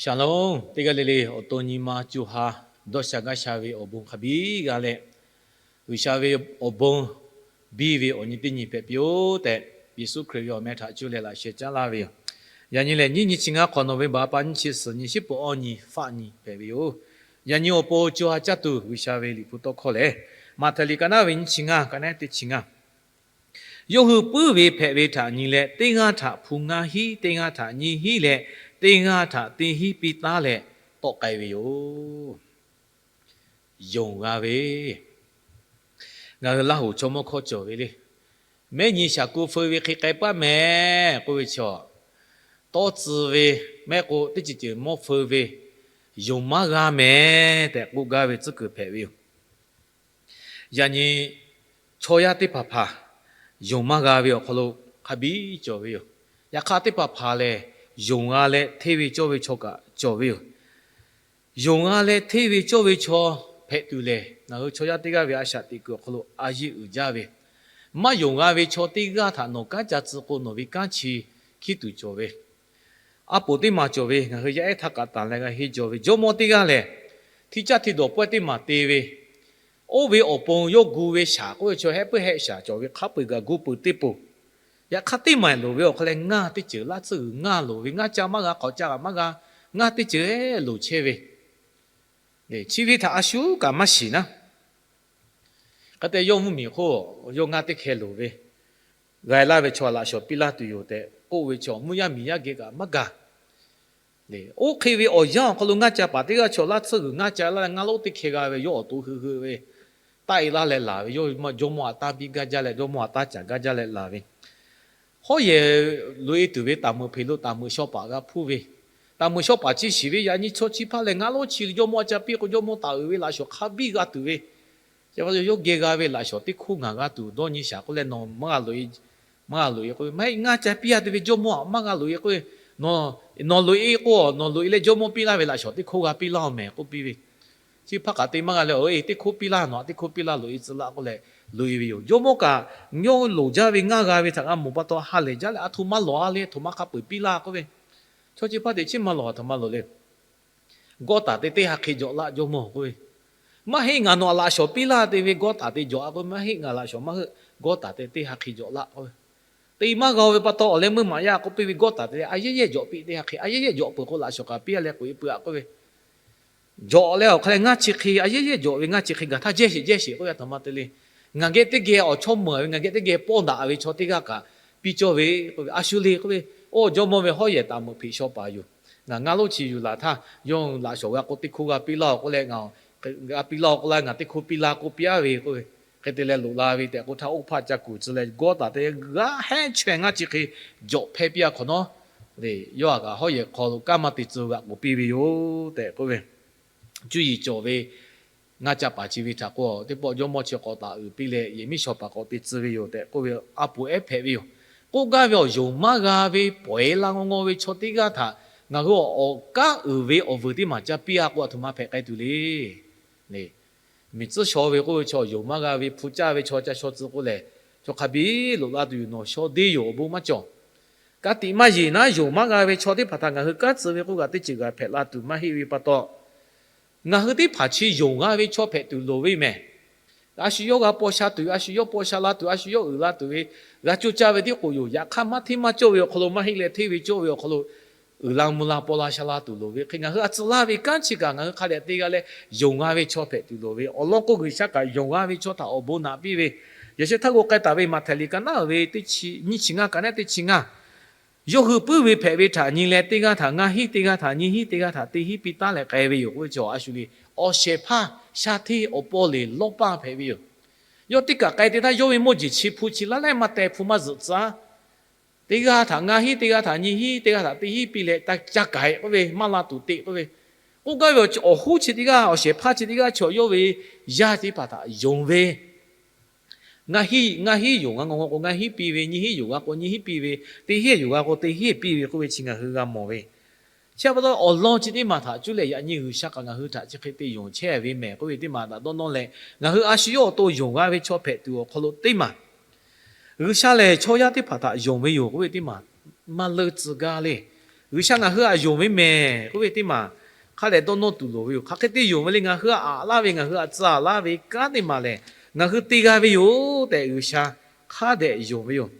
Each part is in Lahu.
Shalom, teˇ g'aˇ le le awˬ to nyi ma co ha dawˇ sha gaˇ sha ve awˬ bon hk'a biˇ g'a leh, G'uiˬsha ve awˬ bon biˇ ve awˬ nyi teˇ nyi hpehꞈ piˇ-oˆ tehꞈ, Yeˍsuˆ Hkriꞈ ve awˬ meh htaꞈ cuˇ leh laꞈ sheh caˉ laˇ ve yoˬ. Yaꞈ nyi lehˬ, nyiˇ nyi chi ngaˇ hk'awꞈ nawˬ ve baˬ pa nyiˇ chi suhˍ nyi shiˉ peuˬ awˇ nyi faˆ nyi hpehꞈ ve yoˬ. Yaꞈ nyi awˬ pon co ha caˇ tuˬ G'uiˬsha ve Liꞈ hpu tawˇ hkawˇ lehˬ, Maꞈhtehˍ liꞈ ka naˉ ve nyiˇ chi ngaˇ, ka naˉ teˇ chi ngaˇ. Yawˇ hui puiˉ ve hpehꞈ ve htaꞈ nyi leh, teˇ g'aˇ htaꞈ hpu ngaˇ hinˉ, teˇ g'aˇ htaꞈ nyiˇ hinˉ leh, teˇ g'aˇ htaꞈ teˇ hinˉ piˇ taˉ leh tawˆ k'ai ve yoˬ. Yonˍ g'a ve, ngaˬ hui Laˇ huˍ chaw mawˇ hkawˇ cawˬ ve le. Mehˉ nyi shaˍ ku feu ve hk'e k'ai paˆ mehˍ k'oˆ ve chaw, tawˇ tcuh ve mehˆ k'o teˇ ceuˬ ceuˬ mawˇ feu ve, yonˍ maˇ g'a mehˍ tehꞈ k'oˆ gaˇ ve tcuhˉ kuiˬ hpehꞈ ve yoˬ. Yaꞈ nyi chaw yaˇ teˇ hpaˍ hpaˍ yonˍ maˇ g'a ve awˬ hk'aw lo hk'a biˇ cawˬ ve yoˬ. Yaꞈ hk'aˇ, teˇ hpaˍ hpaˍ lehˬ yonˍ g'a leh hteˇ ve cawˇ ve chaw kaꞈ cawˬ ve yoˬ. Yonˍ g'a leh hteˇ ve cawˇ ve chaw hpehꞈ tuˬ lehˬ, ngaˬ hui chaw yaˇ teˇ g'aˇ ve a shaꞈ teꞈ kuiˬ awˬ hk'aw lo a yeˇ uiˍ jaˇ ve, maˇ yonˍ g'a ve chaw teˇ g'aˇ htaꞈ nawˬ kanˉ ca tcuh k'o, nawˬ ve kanˉ chi hkiˉ tuˬ cawˬ ve, a poˍ teˇ maˬ cawˬ ve, ngaˬ hui yaˇ ehˉ htaˇ kaꞈ tanˬ leh g'a henˇ jaw ve jawˇmawˇ teˇ g'aˇ lehˬ, htiˇ caˇ htiˇ dawˬ pawehˇ teˇ maˬ te ve, oˇ ve awˬ pon yawˇ gu ve shaˍ k'oˆ ve chaw hehˆ puiˉ hehˆ shaˍ cawˬ ve hk'a peu-eˬ gaˬ gu peuˬ teˇ peuˬ. Yaꞈ hk'aˇ, teˇ maˬ loˍ ve awˬ hk'aw leh ngaˇ teˇ ceuˬ, laˇ tsuhˇ g'uiˬ ngaˇ loˍ ve, ngaˇ ca maˇ g'a, hk'awꞈ ca kaꞈ maˇ g'a, ngaˇ teˇ ceuˬ loˍ chehˇ ve, chi ve htaꞈ a shu kaꞈ maˇ shiˍ naˉ. Hk'e te yawˇ mvuhˇmiˬ hk'oˆ yawˇ ngaˇ teˇ hkeh loˍ ve, g'a laˇ ve chaw laꞈ shawˍ piˇ laˇ tuˬ yoˬ tehꞈ k'oˆ ve chaw, mvuhˇ yaˇ miˬ yaˇ geh kaꞈ maˇ gaˬ. Oˇ hk'e ve awˬ yanˇ awˬ hk'aw lo ngaˇ ca paˍ teˇ g'aˇ chaw laˇ tsuhˇ g'uiˬ ngaˇ ca laˇ leh ngaˇ lonˉ teˇ hkeh g'a ve, yawˇ awˬ to hui hui ve taˆ e laˇ leh laˬ ve, yawˇ jawˇmawˇ aꞈ taˇ biˇ gaˇ jaˇ leh, jawˇmawˇ aꞈ taˇ caˍ gaˇ jaˇ leh laˬ ve, hawˉ yehˬ loꞈ e tuˬ ve taˍ meuꞈ hpeꞈ lo taˍ meuꞈ shaw paˍ g'a hpuˇ ve, taˍ meuꞈ shaw paˍ chi shiˍ ve, yaꞈ nyi chaw chi hpaˇ lehˬ ngaˇ lonˉ chi jawˇmawˇ aꞈ ca piˇ k'o, jawˇmawˇ taˍ uiˍ ve laꞈ shawˍ hk'a biˇ g'a tuˬ ve, yawˇ geh g'a ve laꞈ shawˍ teˇ hk'oˆ ngaˬ g'a tuˬ dawˇ nyi shaˍ k'oˆ leh, nawˬ maˇ g'a loꞈ e, maˇ g'a loꞈ e k'oˆ ve, maˇ heˆ, ngaˇ ca piˇ a te ve jawˇmawˇ aꞈ maˇ g'a loꞈ e k'oˆ ve, nawˬ loꞈ e k'o, nawˬ loꞈ e leh jawˇmawˇ piˇ laˇ ve laꞈ shawˍ teˇ hk'oˆ g'a piˇ laˇ-oˬ mehˍ k'oˆ piˇ ve, chi hpaˇ kaꞈ te maˇ g'a leh, oˬ e teˇ hk'oˆ piˇ laˇ, nawˬ aꞈ teˇ hk'oˆ piˇ laˇ, loꞈ e tcuh laˇ k'oˆ leh loꞈ e ve yoˬ. Jawˇmawˇ kaꞈ yawˇ loˍ jaˇ ve ngaˇ g'a ve htaꞈ g'a mawˬ pa taw ha lehˬ jaˇ leh, aˬ htoꞈ ma lawˬ a le, aˬ htoꞈ ma hk'a peu-eˬ piˇ laˇ k'oˆ ve, chaw chi hpaˇ te chi maˇ lawˬ, aˬ htoꞈ ma lawˬ le. Gawˇtaˍ te teˇ ha hk'e jawꞈ laˆ jawˇmawˇ k'oˆ ve, maˇ heˆ, ngaˬ nawˬ aꞈ laꞈ shawˍ piˇ laˇ te ve gawˇtaˍ te jawꞈ a k'oˆ ve, maˇ heˆ, ngaˬ laꞈ shawˍ maˇ heuˆ, gawˇtaˍ te teˇ ha hk'e jawꞈ laˆ k'oˆ ve, te maˇ g'a ve pa taw awˬ leh meuˇ maꞈ yaˇ k'oˆ piˇ ve, gawˇtaˍ te leh a yehˉ yehˉ jawꞈ piˇ teˇ ha hk'e, a yehˉ yehˉ jawꞈ peuˬ k'o laꞈ shawˍ kaꞈ piˇ a leh k'oꞈ e peuˬ a k'oˆ ve, jawꞈ leh awˬ hk'aw leh ngaˇ chi hk'e a yehˉ yehˉ jawꞈ ve, ngaˇ chi hk'e gaˬ htaˇ jehˇ sheˍ jehˇ sheˍ k'oˆ ve, aˬ htoꞈ ma te le. Ngaˬ geh teˇ geh awˬ chawˇ meuˬ ve, ngaˬ geh teˇ geh pawˇ daꞈ ve chaw teˇ g'aˇ kaꞈ piˇ cawˇ ve k'oˆ ve, a shu le k'oˆ ve, oˇ jawˇmawˇ ve hawˉ yehˬ taˍ meuꞈ hpeꞈ shaw paˍ yoˬ. Ngaˬ ngaˇ lonˉ chi yuˬ laˬ htaˇ, yawˇ laꞈ shawˍ g'a k'o teˇ hk'oˆ g'a piˇ laˇ-oˬ k'oˆ leh, ngaˬ g'a piˇ laˇ-oˬ k'oˆ laˇ, ngaˬ teˇ hk'oˆ piˇ laˇ k'oˆ piˇ a ve k'oˆ ve, hk'e te leh loꞈ la ve tehꞈ k'oˆ htaˇ, oˇ hpaˆ ca kuˬ tcuh leh gawˇtaˍ te g'a hehˉ chaweh ngaˇ chi hk'e jawꞈ hpehˇ piˇ a hk'awꞈ nawˉ, yawˇ aꞈ kaꞈ hawˉ yehˬ hk'aw lo kanˉ maˇ te tcuh g'aꞈ k'oˍ piˇ ve yoˬ tehꞈ k'oˆ ve, cuˇ yiˍ cawˬ ve ngaˇ ca paˍ chi ve htaꞈ k'o, teˇ pawˆ jawˇmawˇ chi k'awꞈ taˍ uiˍ piˇ leh yehˬ miˉ shaw paˍ k'awꞈ te tcuh ve yoˬ tehꞈ k'oˆ ve, a poˍ ehˉ hpehꞈ ve yoˬ. K'oˆ gaˇ ve awˬ yonˍ maˇ g'a ve pawehˇ la ngaw ngaw ve chaw teˇ g'aˇ htaꞈ ngaˬ hui awˬ kanˉ uiˍ ve awˬ vuiˬ teˇ maˬ ca piˇ a k'o, aˬ htoꞈ ma hpehꞈ k'ai tuˬ le. Miˬ tcuhˉ shaw ve k'oˆ ve chaw yonˍ maˇ g'a ve hpu caˇ ve chaw ca shaw tcuh k'oˆ lehˬ, chaw hk'a biˇ loꞈ la tuˬ yoˬ. Nawˬ shaw deˇ yoˬ, awˬ bon maˇ cawˬ. Ka tiꞈ maˇ yeˬ naˉ, yonˍ maˇ g'a ve chaw teˇ hpaˍ htaꞈ ngaˬ hui kanˉ tcuh ve k'oˆ kaꞈ teˇ ceuˬ g'aꞈ hpehꞈ la tuˬ maˇ heˆ ve pa taw, ngaˬ hui teˇ hpaˍ chi yonˍ g'a ve chaw hpehꞈ tuˬ loˍ ve mehˍ. A shu yawˇ g'a paw sha tuˬ ve, a shu yawˇ paw sha la tuˬ, a shu yawˇ uiˍ la tuˬ ve, g'a coˇ caˇ ve tiˉ k'o yoˬ. Yaꞈ hk'aˇ, maˇ hteˇ maˇ cawˇ ve awˬ hk'aw lo, maˇ heˆ leh hteˇ ve cawˇ ve awˬ hk'aw lo, uiˍ la mvuh la paw la sha la tuˬ loˍ ve hk'e, ngaˬ hui a tcuh laˇ ve kanˉ chi kaꞈ ngaˬ hui hk'a dehꞈ te g'a leh yonˍ g'a ve chaw hpehꞈ tuˬ loˍ ve. Awˬ lawn k'o, G'uiˬsha kaꞈ yonˍ g'a ve chaw htaꞈ awˬ bon naꞈ piˇ ve, yaꞈ sheh htaˇ k'o k'ai taˍ ve Maꞈhtehˍ liꞈ ka naˉ ve teˇ chi nyiˇ chi ngaˇ, ka naˉ teˇ chi ngaˇ. Yawˇ hui puiˉ ve hpehꞈ ve htaꞈ nyi leh, teˇ g'aˇ htaꞈ ngaˇ hinˉ, teˇ g'aˇ htaꞈ nyiˇ hinˉ, teˇ g'aˇ htaꞈ teˇ hinˉ piˇ taˉ leh k'ai ve yoˬ k'oˆ ve chaw, a shu le. Awˬ shehˍ hpaˇ sha hteˇ awˬ paw leˬ lawˇ paˇ hpehꞈ ve yoˬ. Yawˇ teˇ kaꞈ k'ai te htaˇ, yawˇ ve mawˇ jeˬ chi hpu chi laˇ lehˉ maˇ teh, hpu maˇ zuhꞈ tcuh a. Teˇ g'aˇ htaꞈ ngaˇ hinˉ, teˇ g'aˇ htaꞈ nyiˇ hinˉ, teˇ g'aˇ htaꞈ teˇ hinˉ piˇ leh, ca k'ai k'oˆ ve, maˇ la tuˬ te k'oˆ ve, k'oˆ gaˇ ve awˬ hoˉ chi teˇ g'aˇ, awˬ shehˍ hpaˇ chi teˇ g'aˇ chaw yawˇ ve yaˇ teˇ hpaˍ htaꞈ yonˍ ve, ngaˇ hinˉ, ngaˇ hinˉ yonˍ g'a ngaw ngaw k'o ngaˇ hinˉ piˇ ve, nyiˇ hinˉ yonˍ g'a k'o nyiˇ hinˉ piˇ ve, teˇ hinˉ yonˍ g'a k'o teˇ hinˉ piˇ ve k'oˆ ve chi ngaˬ hui g'a mawˬ ve. Chi pa taw, awˬ lawn chi teˇ maˬ htaꞈ cuˇ leh yaꞈ nyi G'uiˬsha kaꞈ ngaˬ hui htaꞈ chi hk'e te yonˍ chehˇ ve mehˍ k'oˆ ve teˇ maˬ htaꞈ dawˇ nawˇ leh, ngaˬ hui a shu yawˇ awˬ to yonˍ g'a ve chaw hpehꞈ tuˬ awˬ hk'aw lo teˇ maˬ, G'uiˬsha lehˬ chaw yaˇ teˇ hpaˍ htaꞈ yonˍ ve yoˬ k'oˆ ve teˇ maˬ maˇ leuˆ tcuh gaˇ le. G'uiˬsha ngaˬ hui htaꞈ yonˍ ve mehˍ k'oˆ ve teˇ maˬ hk'a dehꞈ dawˇ nawˇ tuˬ loˍ ve yoˬ. Hk'aˬ hk'e te yonˍ ve le, ngaˬ hui htaꞈ aꞈ laˇ ve, ngaˬ hui htaꞈ tcuh aꞈ laˇ ve kanˉ teˇ maˬ lehˬ, ngaˬ hui te g'a ve yoˬ tehꞈ G'uiˬsha hk'a dehꞈ yonˍ ve yoˬ.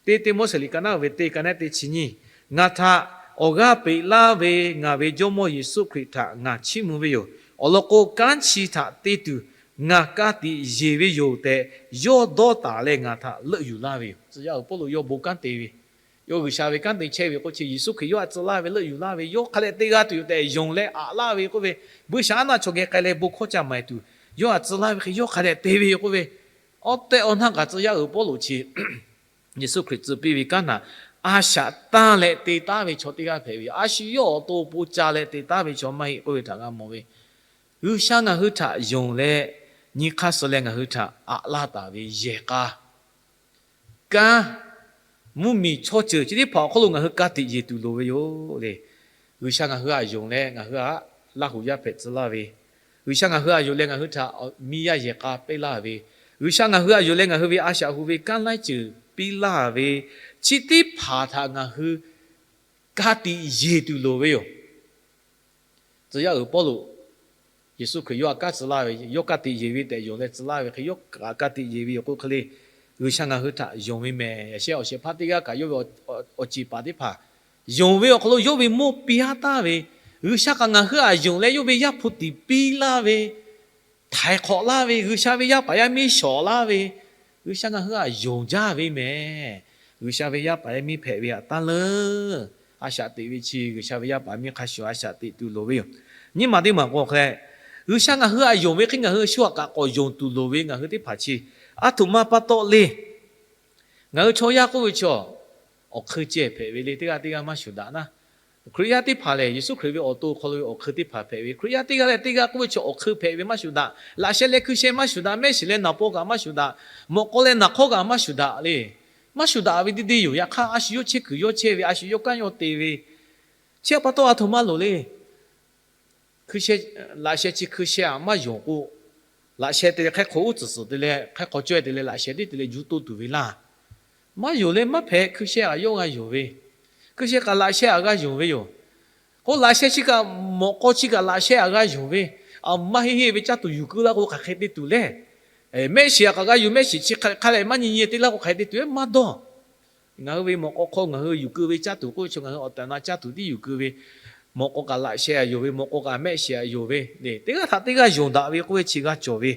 Teˇ Tiˆmoˉseˍ liꞈ ka naˉ uiˍ ve teˇ ka naˉ teˇ chi nyiˇ, Ngaˬ htaꞈ awˬ g'aˇ peꞈ laˇ ve ngaˬ ve Jawˇmawˇ Yeˍsuˆ Hkriꞈ htaꞈ ngaˬ chiˇ mvuh ve yoˬ. Awˬ lawn k'o, kanˉ chi htaꞈ te tuˬ ngaˬ ka tiꞈ yeˬ ve yoˬ tehꞈ, yawˇ dawˇ taˍ leh ngaˬ htaꞈ leuˆ yuˬ laˇ ve yoˬ. Tcuh yaˇ uiˍ Pawˇluꞈ yawˇ bon kanˉ te ve, yawˇ G'uiˬsha ve kanˉ te chehˇ ve k'oˆ chi, Yeˍsuˆ Hkriꞈ yawˇ htaꞈ tcuh laˇ ve, leuˆ yuˬ laˇ ve, yawˇ hk'a dehꞈ te g'a tuˬ yoˬ tehꞈ yonˍ leh aꞈ laˇ ve k'oˆ ve, buiˇshaˆaˉnaˆ chaw geh k'ai leh bon hkawˇ ca maˍ tuˬ yawˇ htaꞈ tcuh laˇ ve hk'e yawˇ hk'a dehꞈ te ve yoˬ k'oˆ ve, awˬ tehˬ awˬ naˆ kaꞈ tcuh yaˇ uiˍ Pawˇluꞈ chi Yeˍsuˆ Hkriꞈ tcuh piˇ ve kanˉ htaꞈ a shaꞈ tanˇ leh te taˉ ve chaw teˇ g'aˇ hpehꞈ ve yoˬ. A shu yawˇ awˬ to po ca leh te taˉ ve chaw maˇ heˆ k'oˆ ve htaꞈ g'a mawˬ ve. G'uiˬsha ngaˬ hui htaꞈ yonˍ leh, nyi hk'aˇ suh leh ngaˬ hui htaꞈ aꞈ laˇ taˍ ve yehˬ k'a kanˉ, mvuhˇmiˬ chaw ceuˬ chi teˇ hpaˍ awˬ hk'aw lo ngaˬ hui ka tiꞈ yeˬ tuˬ loˍ ve yoˬ le. G'uiˬsha ngaˬ hui htaꞈ yonˍ leh ngaˬ hui htaꞈ Laˇ huˍ yaˇ hpehꞈ tcuh laˇ ve, G'uiˬsha ngaˬ hui htaꞈ yonˍ leh ngaˬ hui htaꞈ miˇ yaˇ yehˬ k'a peˇ laˇ ve, G'uiˬsha ngaˬ hui htaꞈ yonˍ leh ngaˬ hui ve a shaꞈ hu ve kanˉ laiˉ ceuˬ piˇ laˇ ve, chi teˇ hpaˍ htaꞈ ngaˬ hui ka tiꞈ yeˬ tuˬ loˍ ve yoˬ. Tcuh yaˇ uiˍ Pawˇluꞈ, Yeˍsuˆ Hkriꞈ yawˇ htaꞈ kanˉ tcuh laˇ ve, yawˇ ka tiꞈ yeˬ ve tehꞈ yonˍ leh tcuh laˇ ve hk'e, yawˇ kaꞈ ka tiꞈ yeˬ ve yoˬ k'o hk'e le. G'uiˬsha ngaˬ hui htaꞈ yonˍ ve mehˍ. Yaꞈ sheh awˬ shehˍ hpaˇ teˇ g'aˇ kaꞈ yawˇ ve awˬ ceˬ paˍ teˇ hpaˍ yonˍ ve awˬ hk'aw lo yawˇ ve mawˇ piˇ haˉ taˍ ve, G'uiˬsha kaꞈ ngaˬ hui htaꞈ yonˍ leh yawˇ ve Yaˇ hpu tiꞈ piˇ laˇ ve, htaiˍ hk'awꞈ laˇ ve, G'uiˬsha ve yaˇ paˍ yaˇ miˇ shawˍ laˇ ve, G'uiˬsha ngaˬ hui htaꞈ yonˍ jaˇ ve mehˍ. G'uiˬsha ve yaˇ paˍ yaˇ miˇ hpehꞈ ve htaꞈ taˇ leuˉ. A shaꞈ teꞈ ve chi G'uiˬsha ve yaˇ paˍ miˇ hk'a shuˍ a shaꞈ teꞈ tuˬ loˍ ve yoˬ. Nyiˇ maˬ teˇ maˬ k'o hk'e leh, G'uiˬsha ngaˬ hui htaꞈ yonˍ ve hk'e ngaˬ hui shu htaꞈ kaꞈ k'awꞈ yonˍ tuˬ loˍ ve ngaˬ hui teˇ hpaˍ chi, a htoꞈ ma pa taw le. Ngaˬ hui chaw yaˇ k'oˆ ve chaw, awˬ hk'eun ceh hpehꞈ ve le, teˇ g'aˇ teˇ g'aˇ maˇ shuˍ daꞈ naˉ. Hkriꞈ yaˇ teˇ hpaˍ lehˬ, Yeˍsuˆ Hkriꞈ ve awˬ to awˬ hk'aw lo ve awˬ hk'eun teˇ hpaˍ hpehꞈ ve. Hkriꞈ yaˇ teˇ g'aˇ leh teˇ g'aˇ k'oˆ ve chaw awˬ hk'eun hpehꞈ ve maˇ shuˍ daꞈ. Laꞈ sheh leh hkui sheh maˇ shuˍ daꞈ. Mehˆ shiˍ leh naˍ paw kaꞈ maˇ shuˍ daꞈ. Mawꞈ k'aw leh naˍ hk'awˇ kaꞈ maˇ shuˍ daꞈ le. Maˇ shuˍ daꞈ ve teˇ deˇ yoˬ. Yaꞈ hk'aˇ, a shu yawˇ chehˇ kuiˬ yawˇ chehˇ ve, a shu yawˇ kanˉ yawˇ te ve, chi pa taw a htoꞈ ma loˍ le. Hkui sheh, laꞈ sheh chi hkui sheh aꞈ maˇ yonˍ k'o, laꞈ sheh te leh hk'e hk'aw uˉ tcuhˍ tcuhˍ te leh hk'e hk'aw caweh te leh laꞈ sheh teˇ te leh juˇ toˇ tuˬ ve laˇ. Maˇ yonˍ leh maˇ hpehꞈ. Hkui sheh kaꞈ yawˇ g'a yonˍ ve, hkui sheh kaꞈ laꞈ sheh aꞈ g'a yonˍ ve yoˬ. K'o laꞈ sheh chi kaꞈ, mawꞈ k'aw chi kaꞈ laꞈ sheh aꞈ g'a yonˍ ve, aˬ maˇ heˆ heˆ ve caˇ tuˬ yuˬ keu laˇ k'o hk'aˬ hk'e te tuˬ le. Mehˆ shiˍ aꞈ kaꞈ g'a yuˬ, mehˆ shiˍ chi hk'a leh maˇ nyi nyi te laˇ k'o hk'aˬ hk'e te tuˬ maˇ dawˇ. Ngaˬ hui ve mawꞈ k'aw hk'aw ngaˬ hui yuˬ keu ve caˇ tuˬ k'oˆ ve chaw, ngaˬ hui awˬ tehˬ awˬ na caˇ tuˬ tiˉ yuˬ keu ve, mawꞈ k'aw kaꞈ laꞈ sheh aꞈ yonˍ ve, mawꞈ k'aw kaꞈ mehˆ shiˍ aꞈ yonˍ ve le. Teˇ g'aˇ htaꞈ teˇ g'aˇ yonˍ daꞈ ve k'oˆ ve chi g'a cawˬ ve,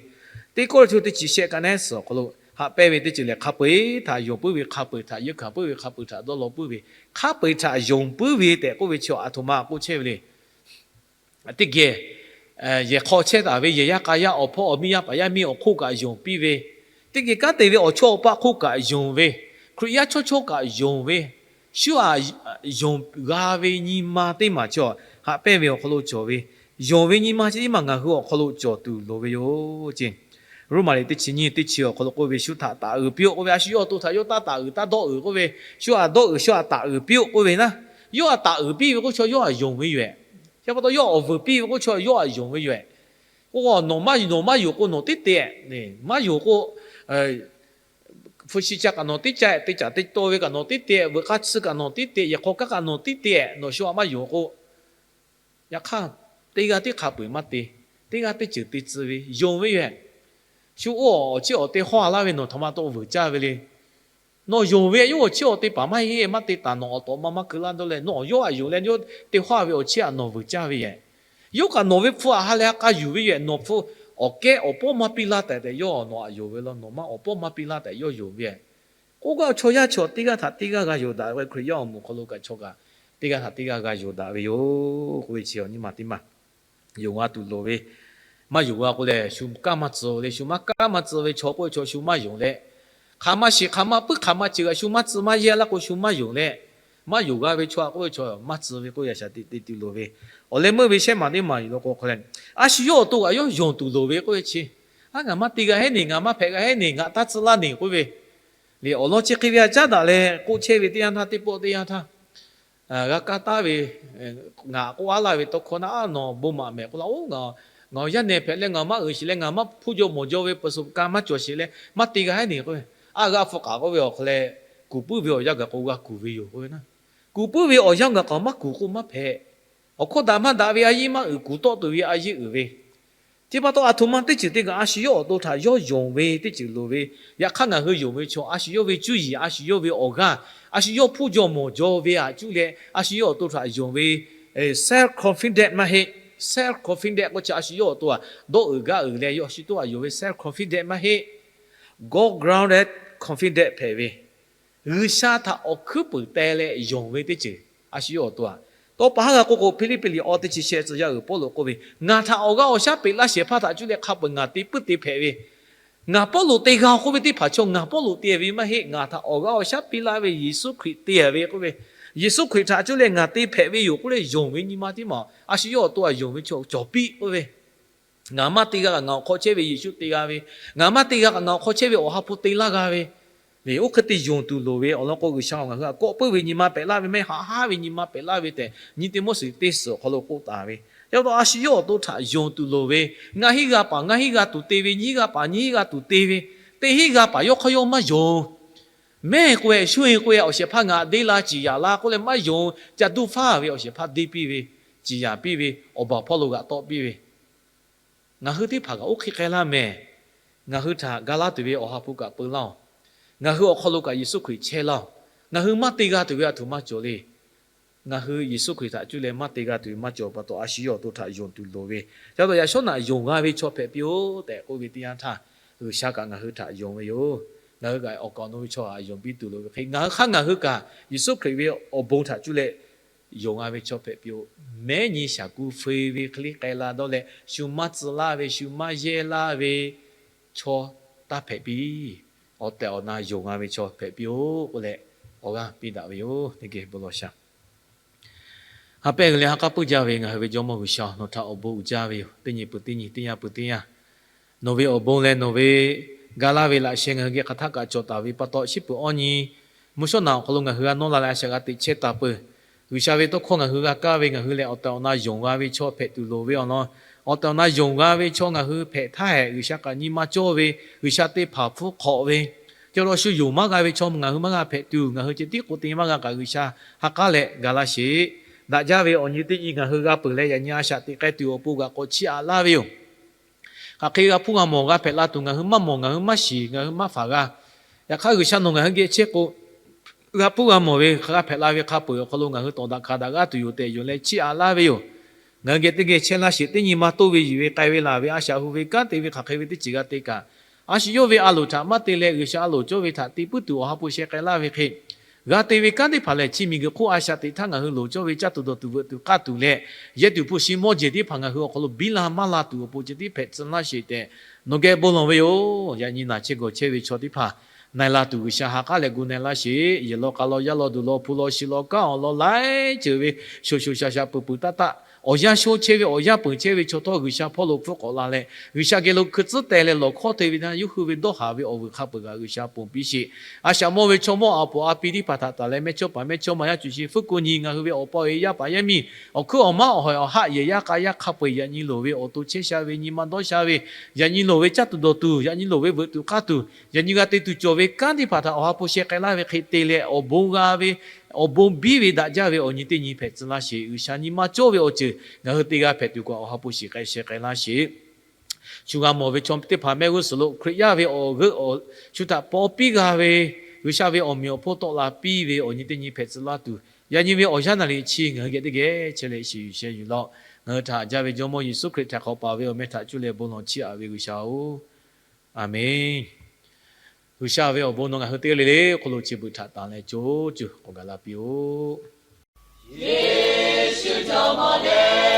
Teˇ Kawˇrenˍhtuˆ teˇ chi shehˆ ka nehˉ suhˍ awˬ hk'aw lo haꞈ pehnˇ ve teˇ ceuˬ lehˬ, hk'a peu-eˬ htaꞈ yonˍ puiˉ ve, hk'a peu-eˬ htaꞈ yeunˇ hkanˍ puiˉ ve, hk'a peu-eˬ htaꞈ dawˇ law puiˉ ve, hk'a peu-eˬ htaꞈ yonˍ puiˉ ve tehꞈ k'oˆ ve chi a htoꞈ ma k'oˆ chehˇ ve le. Teˇ geh yehˬ hk'aw chehˇ taˍ ve yehˬ yaˇ k'a yaˇ awˬ hpawˇ awˬ miˇ yaˇ paˍ yaˇ miˇ awˬ hk'oˆ kaꞈ yonˍ piˇ ve, teˇ geh kanˉ te ve awˬ chawˇ awˬ paˆ hk'oˆ kaꞈ yonˍ ve, Hkriꞈ yaˇ chawˇ chawˇ kaꞈ yonˍ ve, shu aꞈ yonˍ g'a ve nyi ma teˇ maˬ chi haꞈ pehnˇ ve awˬ hk'aw lo cawˬ ve, yonˍ ve nyi ma chi teˇ maˬ ngaˬ hui awˬ hk'aw lo cawˬ tuˬ loˍ ve yoˬ ce. Roˉmaꞈ liꞈ teˇ chi nyiˇ teˇ chi awˬ hk'aw lo k'oˆ ve, shu htaꞈ taˍ uiˍ piˇ-oˆ k'oˆ ve, a shu yawˇ awˬ to htaꞈ yawˇ taˇ taˍ uiˍ taˇ dawˇ uiˍ k'oˆ ve, shu htaꞈ dawˇ uiˍ shu htaꞈ taˍ uiˍ piˇ-oˆ k'oˆ ve naˉ, yawˇ htaꞈ taˍ uiˍ piˇ ve k'oˆ chaw yawˇ aꞈ yonˍ ve yoˬ. Chi pa taw yawˇ awˬ vuiˬ piˇ ve k'oˆ chaw yawˇ aꞈ yonˍ ve yoˬ. K'o nawˬ maˇ, nawˬ maˇ yonˍ k'o nawˬ teˇ te, maˇ yonˍ k'o hpu shi ca kaꞈ nawˬ teˇ ca, te caˍ te taw ve kaꞈ nawˬ teˇ te, veuꞈ k'aˇ tsuhˇ kaꞈ nawˬ teˇ te, yehˬ hk'aw kanˉ kaꞈ nawˬ teˇ te, nawˬ shu aꞈ maˇ yonˍ k'o, yaꞈ hk'aˇ teˇ g'aˇ teˇ hk'a peu-eˬ maˇ te, teˇ g'aˇ teˇ ceuˬ te tcuh ve yonˍ ve yoˬ. Shu oˇ awˬ chiˉ awˬ te hawˇ a laˇ ve nawˬ htaꞈ ma taw vuiˬ caˇ ve le. Nawˬ yonˍ ve yawˇ awˬ chiˉ awˬ te paˍ maˇ heˆ maˇ te taˍ, nawˬ awˬ tawꞈ ma maˇ keu laˇ dawˇ leh nawˬ yawˇ aꞈ yonˍ leh yawˇ te hawˇ ve awˬ chiˉ aꞈ nawˬ vuiˬ caˇ ve yoˬ. Yawˇ kaꞈ nawˬ ve hpu aꞈ ha leh ha k'a yuˬ ve yoˬ. Nawˬ hpu awˬ kehˉ awˬ pawˇ maˇ piˇ laˇ tehꞈ tehꞈ yawˇ nawˬ aꞈ yonˍ ve law. Nawˬ maˇ awˬ pawˇ maˇ piˇ laˇ tehꞈ yawˇ yonˍ ve yoˬ. K'oˆ gaˇ chaw yaˇ chaw teˇ g'aˇ htaꞈ teˇ g'aˇ g'a yonˍ daꞈ ve, Hkriꞈ yaˇ awˬ moˍ hk'aw lo kaꞈ chaw kaꞈ teˇ g'aˇ htaꞈ teˇ g'aˇ g'a yonˍ daꞈ ve yoˬ k'oˆ ve chi awˬ nyi ma teˇ maˬ yonˍ g'a tuˬ loˍ ve, maˇ yonˍ g'a k'o lehˬ shu kanˉ maˇ tcuh le. Shu maˇ kanˉ maˇ tcuh ve chaw k'oˆ ve chaw shu maˇ yonˍ leh, hk'aˬ ma shiˍ hk'aˬ ma puiˉ hk'aˬ ma ceuˬ g'a shu maˇ tcuh maˇ yehˇ laˇ k'o shu maˇ yonˍ leh, maˇ yonˍ g'a ve chaw k'oˆ ve chaw maˇ tcuh ve k'oˆ yaꞈ shaˍ teꞈ te tuˬ loˍ ve, awˬ leh meuˇ ve shehˆ maˬ teˇ maˬ yoˬ law k'o hk'a leh, a shu yawˇ awˬ to kaꞈ yawˇ yonˍ tuˬ loˍ ve k'oˆ ve chi, a ngaˬ maˇ te g'a heˉ neˬ, ngaˬ maˇ hpehꞈ g'a heˉ neˬ, ngaˬ taˇ tcuh laˇ neˬ k'oˆ ve le. Awˬ lawn chi hk'e ve a caˉ daꞈ leh k'oˆ chehˇ ve teˇ yanˇ htaˇ teˇ pawˆ teˇ yanˇ htaˇ g'a kaˇ taˉ ve, ngaˬ k'oˆ aˉ laˇ ve tawˇ hkawˇ naˉ, nawˬ bon maꞈ mehˍ k'oˆ laˇ-oˬ, ngaˬ awˬ yaˇ nehˬ hpehꞈ leh ngaˬ maˇ uiˍ sheˍ leh ngaˬ maˇ hpuˇ jaw mawˬ jaw ve ประสบการณ์ maˇ cawˬ sheˍ leh maˇ te g'a heˉ neˬ k'oˆ ve, a g'a hpu k'aꞈ k'oˆ ve awˬ hk'a leh kuˬ puiˉ ve awˬ yanˇ gaˬ k'o g'a kuˬ ve yoˬ k'oˆ ve naˉ. Kuˬ puiˉ ve awˬ yanˇ gaˬ k'aoˍ maˇ kuˬ k'o maˇ hpehꞈ. Awˬ hkawˇ daꞈ maˇ daꞈ ve a yiˇ maˇ uiˍ, kuˬ tawˆ tuˬ ve a yiˇ uiˍ ve. Chi pa taw, aˬ htoꞈ ma teˇ ceuˬ te kaꞈ a shu yawˇ awˬ to htaꞈ yawˇ yonˍ ve teˇ ceuˬ loˍ ve. Yaꞈ hk'aˇ, ngaˬ hui yonˍ ve chaw, a shu yawˇ ve cuˇ yiˍ, a shu yawˇ ve awˬ g'aˇ, a shu yawˇ hpfuhˇ jaw mawˬ jaw ve aꞈ cuˇ leh, a shu yawˇ awˬ to htaꞈ yonˍ ve self confident maˇ heˆ. Self confident k'o chi a shu yawˇ awˬ to aꞈ dawˇ uiˍ gaˇ uiˍ leh yawˇ a shu to aꞈ yonˍ ve self confident maˇ heˆ. God grounded confident hpehꞈ ve, G'uiˬsha htaꞈ awˬ hkuiˉ puiˍ teh leh yonˍ ve teˇ ceuˬ a shu yawˇ awˬ to aꞈ. Tawˇ pa haˉ g'a k'oˆ k'o, Hpiˇliˇpiˆ liꞈ awˬ teˇ chi shehˆ tcuh yaˇ uiˍ Pawˇluꞈ k'oˆ ve, Ngaˬ htaꞈ awˬ g'aˇ awˬ shaˉ peꞈ laˇ shehˍ hpaˇ htaꞈ cuˇ leh hk'a peu-eˬ ngaˬ te puiˉ te hpehꞈ ve, ngaˬ Pawˇluꞈ te g'a k'oˆ ve teˇ hpaˍ chaw ngaˬ Pawˇluꞈ te ve maˇ heˆ. Ngaˬ htaꞈ awˬ g'aˇ awˬ shaˉ piˇ laˇ ve Yeˍsuˆ Hkriꞈ te ve k'oˆ ve, Yeˍsuˆ Hkriꞈ htaꞈ cuˇ leh ngaˬ te hpehꞈ ve yoˬ k'oˆ leh yonˍ ve nyi ma teˇ maˬ a shu yawˇ awˬ to aꞈ yonˍ ve chaw cawˬ piˇ k'oˆ ve. Ngaˬ maˇ te g'a kaꞈ ngaˬ awˬ hk'aw chehˇ ve Yeˍsuˆ te g'a ve, ngaˬ maˇ te g'a kaꞈ ngaˬ awˬ hk'aw chehˇ ve Awˬ ha hpu te laˇ g'a ve, oˇ hk'e te yonˍ tuˬ loˍ ve awˬ lawn k'o, G'uiˬsha ngaˬ hui htaꞈ kawˆ puiˉ ve nyi ma pehꞈ laˇ ve mehˆ, haꞈ haˉ ve nyi ma pehꞈ laˇ ve tehꞈ nyi te mawˇ suhˍ teˇ suhˍ awˬ hk'aw lo k'oˆ taˍ ve. Chi pa taw a shu yawˇ awˬ to htaꞈ yonˍ tuˬ loˍ ve, ngaˬ hiˆ g'a paˍ ngaˬ hiˆ g'a tuˬ te ve, nyiˇ hiˆ g'a paˍ nyiˇ hiˆ g'a tuˬ te ve, teˇ hiˆ g'a paˍ yawˇ hk'aˇ yawˇ maˇ yonˍ. Mehˇ k'o-e, shu-e k'o-e, awˬ shehˍ hpaˇ ngaˬ deˇ la ciˍ yaˍ la k'oˆ leh maˇ yonˍ. Ca duˇ faˉ ve awˬ shehˍ hpaˇ deˇ piˇ ve, ciˍ yaˍ piˇ ve, awˬ baˬ hpawˇ lo g'aꞈ tawˆ piˇ ve. Ngaˬ hui teˇ hpaˍ kaꞈ oˇ hk'e k'ai laˇ mehˍ. Ngaˬ hui htaꞈ ga laˇ tuˬ ve Awˬ ha hpu kaꞈ peu laˇ-oˬ. Ngaˬ hui awˬ hk'aw lo kaꞈ Yeˍsuˆ Hkriꞈ chehˇ laˇ-oˬ. Ngaˬ hui maˇ te g'a tuˬ ve aˬ htoꞈ ma cawˬ le. Ngaˬ hui Yeˍsuˆ Hkriꞈ htaꞈ cuˇ leh maˇ te g'a tuˬ ve maˇ cawˬ pa taw, a shu yawˇ awˬ to htaꞈ yonˍ tuˬ loˍ ve. Chi pa taw yaꞈ shawˉ naꞈ yonˍ g'a ve chaw hpehꞈ piˇ-oˆ tehꞈ k'oˆ ve teˇ yanˇ htaˇ, G'uiˬsha kaꞈ ngaˬ hui htaꞈ yonˍ ve yoˬ. Ngaˬ hui kaꞈ awˬ kaˍ awˬ nu ve chaw htaꞈ yonˍ piˇ tuˬ loˍ ve hk'e, ngaˬ hui hk'aˇ ngaˬ hui kaꞈ Yeˍsuˆ Hkriꞈ ve awˬ bon htaꞈ cuˇ leh yonˍ g'a ve chaw hpehꞈ piˇ-oˆ. Mehˉ nyi shaˍ ku feu ve hk'e le k'ai la dawˇ leh, shu maˇ tcuh laˇ ve, shu maˇ yehˇ laˇ ve chaw taˇ hpehꞈ piˇ. Awˬ tehˬ awˬ na yonˍ g'a ve chaw hpehꞈ piˇ-oˆ k'oˆ leh, awˬ g'aˇ piˇ daꞈ ve yoˬ. Teˇ geh bon lawˬ sha. Ha pehˇ g'uiˬ leh ha k'aˉ puiˉ jaˇ ve ngaˬ hui ve Jawˇmawˇ G'uiˬsha, nawˬ htaꞈ awˬ bon uiˍ jaˇ ve yoˬ. Teˇ nyi peuˬ teˇ nyi, teˇ yanˇ peuˬ teˇ yanˇ, nawˬ ve awˬ bon leh nawˬ ve ga laˇ ve laꞈ sheh ngaˬ hui geh hk'aˬ htaˆ kaꞈ cawˬ taˍ ve pa taw, shiˉ peuˬ awˇ nyi mvuhˇ shawˉ naꞈ awˬ hk'aw lo ngaˬ hui g'a nawˇ la leh a shaꞈ g'a teꞈ chehˇ taˍ peuˬ. G'uiˬsha ve tawˇ hkawˇ ngaˬ hui g'a kaˇ ve, ngaˬ hui lehˬ awˬ tehˬ awˬ na yonˍ g'a ve chaw hpehꞈ tuˬ loˍ ve awˬ lawn, awˬ tehˬ awˬ na yonˍ g'a ve chaw ngaˬ hui hpehꞈ htaˇ hehꞈ, G'uiˬsha kaꞈ nyi ma cawˇ ve, G'uiˬsha teˇ hpaˍ hpfuhˇ hk'awꞈ ve, chi pa taw shu yonˍ maˇ g'a ve chaw ngaˬ hui maˇ g'a hpehꞈ tuˬ, ngaˬ hui ceh tiˉ k'o te maˇ g'a kaꞈ G'uiˬsha ha k'aˉ leh ga laˇ sheˍ. Daꞈ jaˇ ve awˬ nyi teˇ nyi ngaˬ hui g'a peuˬ leh, yaꞈ nyi a shaꞈ teꞈ k'ai tuˬ awˬ pon g'a k'awꞈ chiˇ aꞈ laˇ ve yoˬ. Hk'aˬ hk'e g'a hpuˇ g'a mawˬ g'a hpehꞈ la tuˬ ngaˬ hui maˇ mawˬ, ngaˬ hui maˇ shiˍ, ngaˬ hui maˇ faˍ g'a. Yaꞈ hk'aˇ, G'uiˬsha nawˬ ngaˬ hui geh chehˇ k'o, g'a hpuˇ g'a mawˬ ve hk'a g'a hpehꞈ la ve hk'a peu-eˬ awˬ hk'aw lo ngaˬ hui tawˍ daꞈ hkanˍ daꞈ g'aˇ tuˬ yoˬ tehꞈ yonˍ leh chiˇ aꞈ laˇ ve yoˬ. Ngaˬ hui geh teˇ geh chehˇ laˇ sheˍ. Teˇ nyi ma toˇ ve yiˬ ve k'ai ve laˬ ve a shaꞈ hu ve kanˉ te ve hk'aˬ hk'e ve teˇ ceuˬ g'a te kaꞈ, a shu yawˇ ve a loˍ htaꞈ maˇ te leh G'uiˬsha a loˍ cawˇ ve htaꞈ te puiˉ tuˬ Awˬ ha hpu sheh k'ai laˇ ve hk'e, g'a te ve kanˉ teˇ hpaˍ lehˬ, chi miˬguiˬ hk'oˆ a shaꞈ teꞈ htaˇ ngaˬ hui loˍ cawˇ ve caˇ tuˬ dawˬ tuˬ veuꞈ tuˬ k'aˇ tuˬ leh, yehˇ tuˬ hpu shi mawˇ jeˬ teˇ hpaˍ ngaˬ hui awˬ hk'aw lo biˇ la maˇ la tuˬ awˬ pon ceh tiˉ hpehꞈ tcuh laˇ sheˍ tehꞈ nawˬ geh bon lawˬ ve yoˬ. Yaꞈ nyi naˬ chehˇ gawˬ chehˇ ve chaw teˇ hpaˍ na-e la tuˬ G'uiˬsha ha k'aˉ leh gu na-e laˇ sheˍ. Yehˬ law k'a law yaˇ law duˬ law hpu law shi law kanˉ awˬ lawn laiˉ ceuˬ ve shoˍ shoˍ shaˍ shaˍ peuˬ peuˬ taˇ taˆ, awˬ yanˇ sho chehˇ ve awˬ yanˇ peuˬ chehˇ ve chaw htawˇ G'uiˬsha hpawˇ lo hpfuhˇ k'awꞈ la leh, G'uiˬsha geh lo hkui tcuhˉ teh leh lawˬ hkawˇ te ve na yuˇ hui ve dawˇ haˍ ve awˬ vuiˬ hk'a peu-eˬ kaꞈ G'uiˬsha ponˬ piˇ sheˍ. A shaꞈ mawˇ ve chaw mawˇ a poˍ a pi teˇ hpaˍ htaꞈ taˍ leh mehˇ chawˇ paˍ mehˇ chawˇ ma yaˇ cuˬ shi fuˉ ko nyi ngaˬ hui ve awˬ pa awˬ e yaˇ paˍ yaˇ miˇ awˬ hkuiˉ awˬ maˉ awˬ hawehˬ awˬ haˆ yehˬ yaˇ k'a yaˇ hk'a peu-eˬ yaꞈ nyi loˍ ve awˬ to chehˇ sha ve nyi ma dawˇ sha ve, yaꞈ nyi loˍ ve caˇ tuˬ dawˬ tuˬ, yaꞈ nyi loˍ ve veuꞈ tuˬ k'aˇ tuˬ, yaꞈ nyi g'a te tuˬ cawˬ ve kanˉ teˇ hpaˍ htaꞈ Awˬ ha hpu sheh k'ai laˇ ve hk'e te leh awˬ bon g'a ve, awˬ bon biˇ ve daꞈ jaˇ ve awˬ nyi teˇ nyi hpehꞈ tcuh laˇ sheˍ. G'uiˬsha nyi ma cawˇ ve awˬ ceuˬ ngaˬ hui te g'a hpehꞈ tuˬ kaꞈ Awˬ ha hpu shiˍ k'ai sheh k'ai laˇ sheˍ. Shu g'a mawˬ ve chaw teˇ hpaˍ mehˆ g'uˇ suhˍ lo Hkriꞈ yaˇ ve awˬ g'euˆ awˬ shu htaꞈ paw piˇ g'a ve, G'uiˬsha ve awˬ meꞈ awˬ hponˇ tawˆ la piˇ ve awˬ nyi teˇ nyi hpehꞈ tcuh laˇ tuˬ, yaꞈ nyi ve awˬ yanˇ naˍ riˍ chi ngaˬ hui geh teˇ geh chehˇ leh shiˍ yuˬ sheh yuˬ law. Ngaˬ hui htaꞈ jaˇ ve Jawˇmawˇ Yeˍsuˆ Hkriꞈ htaꞈ hk'awꞈ paˍ ve awˬ meh htaꞈ cuˇ leh bon lawˬ chiˇ aꞈ ve G'uiˬsha-oˬ, Aˍmenˍ. G'uiˬsha ve awˬ bon nawˬ ngaˬ hui teˇ g'aˇ le le awˬ hk'aw lo chi beuꞈ htaꞈ tanˬ leh co cuˬ k'awꞈ gaˬ la piˇ-oˆ. Yeˍsuˆ Jawˇmawˇ le.